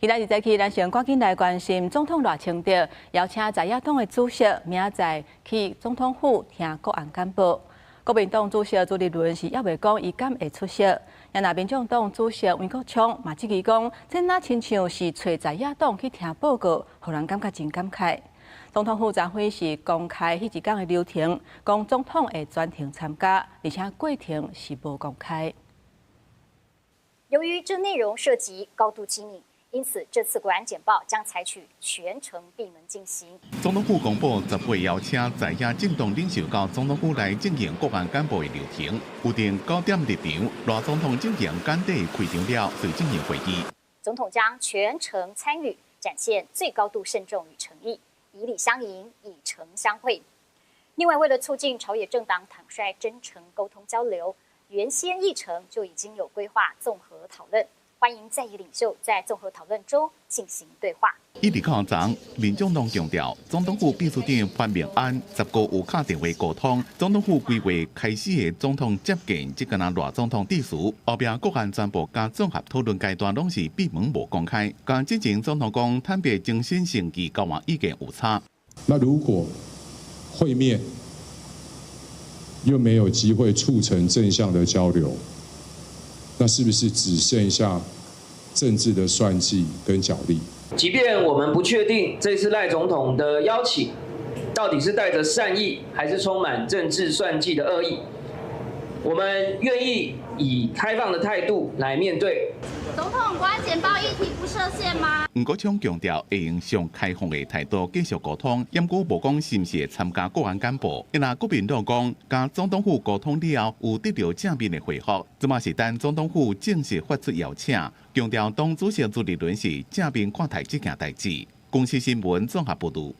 今仔日早起，咱先趕緊來關心總統賴清德邀請在野黨的主席明仔載去總統府聽國安簡報。國民黨主席朱立倫是猶未講伊敢會出席，若民眾黨主席黃國昌嘛質疑講，這若親像是揣在野黨去聽報告，予人感覺真感慨。總統府昨昏是公開彼一工的流程，講總統會全程參加，而且過程是無公開。由於這內容涉及高度機密，因此這次國安簡報將採取全程閉門進行。總統府公布10號邀請在野政黨領袖到總統府來進行國安簡報的流程，預定9點入場，賴總統進行簡短開場了，遂進行會議。總統將全程參與，展現最高度慎重與誠意，以禮相迎，以誠相會。另外，為了促進朝野政黨坦率真誠溝通交流，原先議程就已經有規劃綜合討論。歡迎在野領袖在綜合討論中進行對話。一直到昨，民眾黨強調，總統府秘書長潘孟安10號有敲電話溝通，總統府規劃開始的總統接見，這個若賴總統致辭，後壁國安專報佮綜合討論階段攏是閉門無公開。佮之前總統講坦白誠心誠意交換意見有差。那如果會面又沒有機會促成正向的交流，那是不是只剩下政治的算計跟角力？即便我們不確定這次賴總統的邀請到底是帶着善意，還是充滿政治算計的惡意，我們願意以開放的態度來面對。總統，國安簡報議題不設限嗎？黃國昌強調，會用上開放的態度繼續溝通，毋過無講是毋是會參加國安簡報。若國民黨講，佮總統府溝通了後，有得到正面的回覆，這馬是等總統府正式發出邀請，強調黨主席朱立倫是正面看待這件代誌。公視新聞綜合報導。